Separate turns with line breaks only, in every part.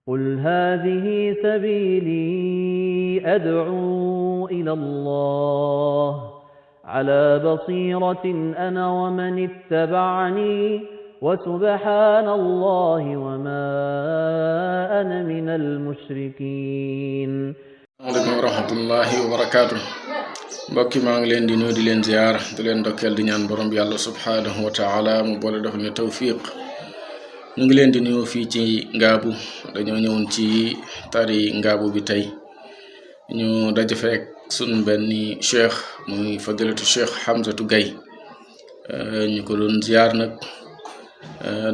قل هذه سبيلي أدعو إلى الله على بصيرة أنا ومن اتبعني وسبحان الله وما أنا من المشركين.
عليكم ورحمة الله وبركاته. mbokki maa ngi leen di nuyu di leen ziar di leen dokkeel di ñaan borom bi yàlla subhanahu wa taala mu boole defal ñu tawfiq. ñu ngi leen di nuyu fii ci Ngaabu dañoo ñëwoon ci tari Ngaabu bi tey ñu daje fekk sunu benn cheikh muy fadilatu cheikh Hamzatu Gaye ñu ko doon ziar nag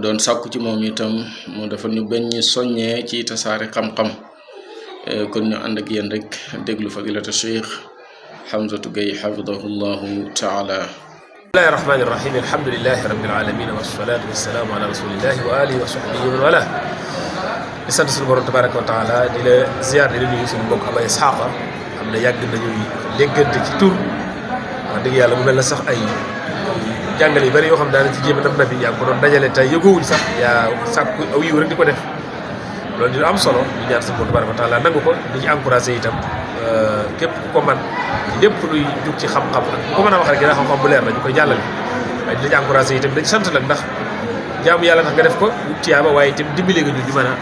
doon sàkku ci moom itam mu defal ñu benn soññee ci tasaare xam-xam kon ñu ànd ak yéen rek déglu fadilatu cheikh Hamzatu Gaye hafidahullahu taala.
bismillahi rahmani rahim alhamdulillahi rabbil alamin wassalatu wassalamu ala rasulillahi wa alihi wa sahbihi wa wala di sant suñu borom tabaraka wa taala di la ziar di la nuyu suñu mbokk Aba Isxaaqa xam ne yàgg nañuy déggante ci tur wax dëgg yàlla mu mel na sax ay jàngale yu bëri yoo xam daana ci jéem a nam nabi yaa ngi ko doon dajale tey yëgoowuñ sax yaa sàkku aw yiw rek di ko def loolu di am solo di ñaan suñu borom tabaraka wa taala nangu ko di ci encouragé itam képp ku ko man lépp luy jug ci xam-xam ak ku ko mën a wax rek dina xam-xam bu leer la ñu koy jàllale waaye dinañ encouragé itam dañ sant nag ndax jaamu yàlla tax nga def ko tiyaaba waaye itam dimbale nga ñu mën a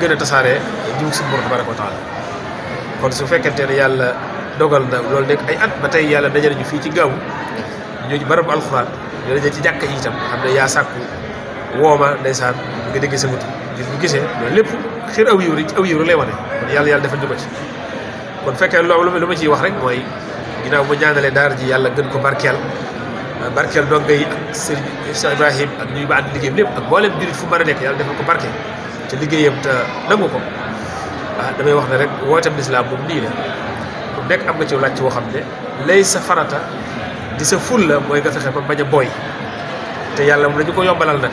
gën a tasaare jiw suñu borom tabaraka wa taala kon su fekkente ne yàlla dogal na loolu nekk ay at ba tey yàlla dajale ñu fii ci gaawu ñoo ci barabu alxuraan ñu dajale ci jàkka yi itam xam ne yaa sàkku wooma ndeysaan nga dégg sa mutu ngir bu gisee loolu lépp xir aw yiw rek aw yiw rek lay wane kon yàlla defal ñu ko ci kon fekkee loolu lu ma ciy wax rek mooy ginnaaw ba ñaanalee daara ji yàlla gën ko barkeel donga yi ak sëriñ Cheikh Ibrahim ak ñuy ba ànd liggéeyam lépp ak mboolem jurit fu mën a nekk yàlla defal ko barke te liggéeyam te nangu ko damay wax ne rek wooteem lislaam moom nii la ku nekk am nga ci laaj ci woo xam ne lay sa farata di sa ful la mooy nga fexe ba bañ a booy te yàlla moom dañu ko yombalal nag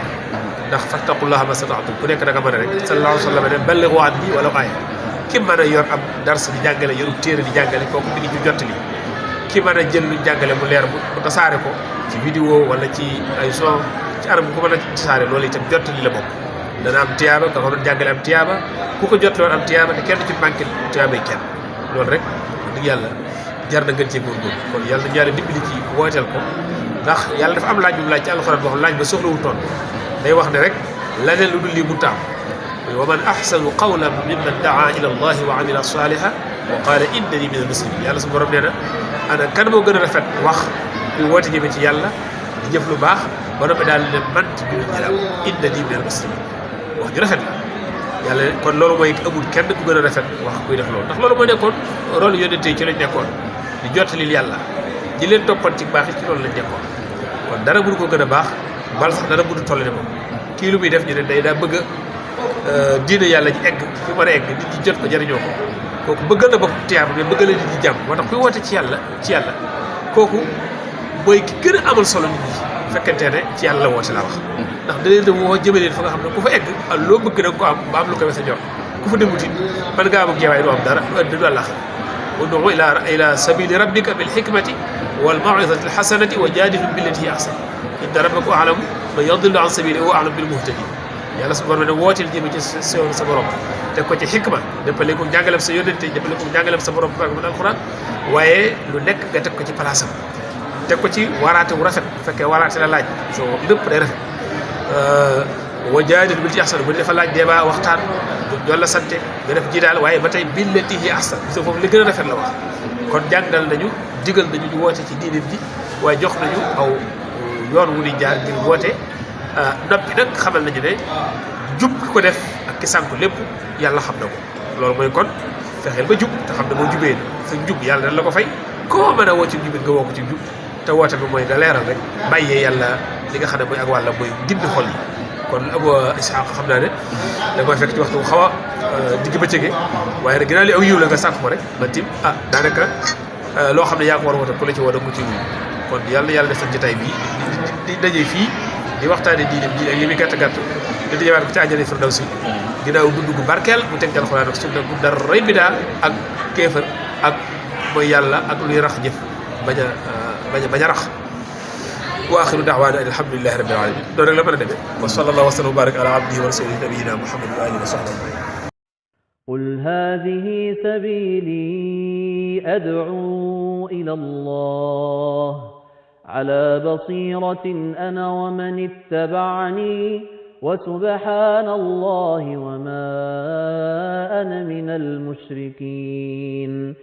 ndax fattaqullaha mastata'tum ku nekk da nga mën a rek sallallahu alayhi wa sallam ne ballighu anni walaw aaya ki mën a yor am dars di jàngale yorub téere di jàngale kooku mi ngi ñu jottali ki mën a jël lu jàngale mu leer mu tasaare ko ci vidéo wala ci ay son ci anam bu ko mën a tasaare loolu itam jottali la bokk dana am tiyaaba nga ko doon jàngale am tiyaaba ku ko jottali woon am tiyaaba te kenn ci manqué tiyaaba yi kenn loolu rek wax dëgg yàlla jar na gën cee góorgóorlu kon yàlla na yàlla dimbali ci wooteel ko ndax yàlla dafa am laaj bu mu laaj ci alxuraan boo xam laaj ba soxlawul toon day wax ne rek leneen lu dul lii mu taam wa man ahsanu qawlan mimman daa ila allahi wa amila salihan wa qala innani min al-muslimin yàlla su borom nee na ana kan moo gën a rafet wax kuy woote jëme ci yàlla di jëf lu baax ba noppi daal ne man ci biir ñalam innani min al-muslimin wax ju rafet la yàlla kon loolu mooy amul kenn ku gën a rafet wax kuy def loolu ndax loolu moo nekkoon rôle yónnente yi ci lañ nekkoon di jottalil yàlla ñi leen toppoon ci baax yi ci loolu lañ nekkoon kon dara mënu ko gën a baax bal sax dara mënu toll ne moom kii lu muy def ñu ne day daa bëgg diine yàlla ji egg fi mën a egg nit ñi jot ko jëriñoo ko kooku bëggal na bopp tiyaaba mais bëggal na nit ñi jàmm moo tax kuy woote ci yàlla kooku mooy ki gën a amal solo nit ñi bu fekkente ne ci yàlla la woote laa wax ndax da leen di woo jëme leen fa nga xam ne ku fa egg ak loo bëgg da nga ko am ba am lu ko wese jot ku fa demuti man ngaa am ak jeewaay du am dara du àddina du àllaaxira ud'u ila sabili rabbika bil hikmati wal maw'izati al hasanati wa jaadilhum billati hiya ahsan inna rabbaka a'lamu man yadillu an sabilihi wa a'lamu bil muhtadin yàlla su borom ne wooteel jëme ci sa borom teg ko ci xikma dëppale ko jàngalem sa yónnente dëppale ko jàngalem sa borom tabaraka min alquran waaye lu nekk nga teg ko ci palaasam teg ko ci waraate wu rafet bu fekkee waraate la laaj soo lépp day rafet wa jaadil bil ahsan bu dafa laaj débat waxtaan doon la sante nga def ji daal waaye ba tey billati hi ahsan so foofu li gën a rafet la wax kon jàngal nañu digal nañu ñu woote ci diine ji waaye jox nañu aw yoon wu ni jaar ngir woote noppi nag xamal nañu ne jub ki ko def ak ki sànku lépp yàlla xam na ko loolu mooy kon fexeel ba jub te xam ne moo jubee sa jub yàlla dañ la ko fay koo mën a woo ci jubit nga woo ko ci jub te woote bi mooy nga leeral rek bàyyee yàlla li nga xam ne mooy ak wàlla mooy gindi xol yi kon Abu Isxaaq xam naa ne da koy fekk ci waxtu bu xaw a digg bëccëge waaye nag ginnaaw li aw yiw la nga sàkk ko rek man tim daanaka loo xam ne yaa ko war a woote ku la ci woo da ko ci wuyu kon yàlla defal jotaay bi di daje fii di waxtaane diine ji ak li muy gàtt gàtt di dajewaat ko ci àjjana firdawsi ginnaaw dund gu barkeel bu teg alxuraan ak sunna bu dara rëy bidaa ak kéefër ak mooy yàlla ak luy rax jëf bañ a rax wa axiru da'waana alhamdulillahi rabbil alamin loolu rek la mën a demee wa sallallahu wa sallam wa barak ala abdihi wa rasulihi nabiyina muhammad wa alihi wa sahbihi
قل هذه سبيلي أدعو إلى الله على بصيرة أنا ومن اتبعني وسبحان الله وما أنا من المشركين